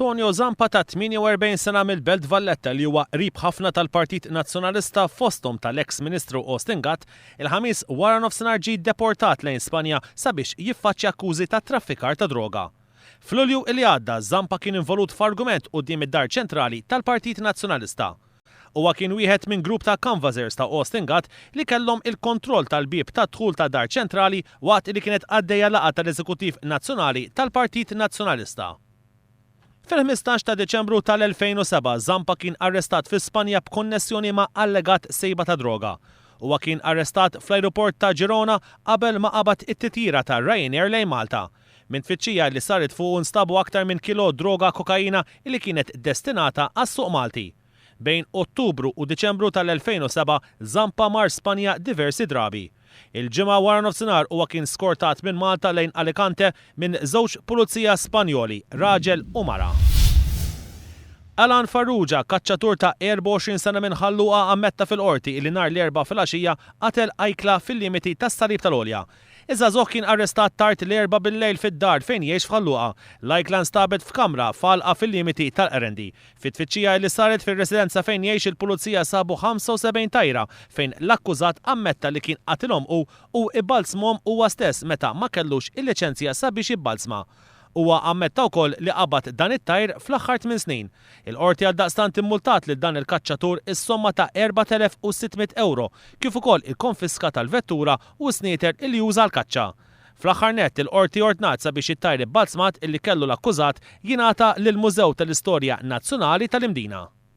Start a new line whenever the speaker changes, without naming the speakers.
Tonio Zampa ta' 48 sena mill-Belt Valletta li huwa qrib ħafna tal-Partit Nazzjonalista fosthom tal-eks Ministru Austin Gatt, il-Ħamis waranofsinhar ġie deportat lejn Spanja sabiex jiffaċċja akkużi ta' traffikar ta' droga. F'Lulju li għadda, Zampa kien involut f'argument quddiem id-Dar Ċentrali tal-Partit Nazzjonalista. Huwa kien wieħed minn grupp ta' canvassers ta' Austin Gatt li kellhom il-kontroll tal-bieb tad-dħul tad-Dar Ċentrali waqt li kienet għaddejja laqgħa tal-Eżekuttiv Nazzjonali tal-Partit Nazzjonalista. Fil-15 ta' Diċembru tal-2007, Zampa kien arrestat fi Spanja b'konnessjoni ma' allegat sejba ta' droga. Huwa kien arrestat fl-ajruport ta' Girona qabel ma qabad it-titjira ta' Ryanair lejn Malta. Minn tfittxija li saret fuqu nstabu aktar minn kilo droga kokaina li kienet destinata għas-suq Malti. Bejn Ottubru u Diċembru tal-2007 Zampa mar Spanja diversi drabi. Il-Ġimgħa waranofsinhar huwa kien skortat minn Malta lejn Alicante minn żewġ pulizija Spanjoli, raġel u mara. Alan Farrugia, kaċċatur ta' 24 sena minn Ħal Luqa ammetta fil-Qorti li nhar l-Erbgħa filgħaxija qatel ajkla fil-limiti tas-Salib tal-Għolja. Iż-żagħżugħ kien arrestat tard l-Erbgħa bil-lejl fid-dar fejn jgħix f'Ħal Luqa. L-ajkla nstabet f'kamra f'għalqa fil-limiti tal-Qrendi. Fi tfittxija li saret fir-residenza fejn jgħix il-pulizija sabu 75 tajra fejn l-akkużat ammetta li kien qatilhom hu u ibbalzmhom huwa stess meta ma kellux il-liċenzja sabiex jibbalzma. Huwa ammetta wkoll li qabad dan it-tajr fl-aħħar tmien snin. Il-Qorti għaldaqstant immultat lil dan il-kaċċatur is-somma ta' 4,600 ewro kif ukoll il-konfiska tal-vettura u s-snieter illi juża għall-kaċċa. Fl-aħħar nett, il-Qorti ordnat sabiex it-tajr ibbalzmat illi kellu l-akkużat jingħata lill-Mużew tal-Istorja Nazzjonali tal-Imdina.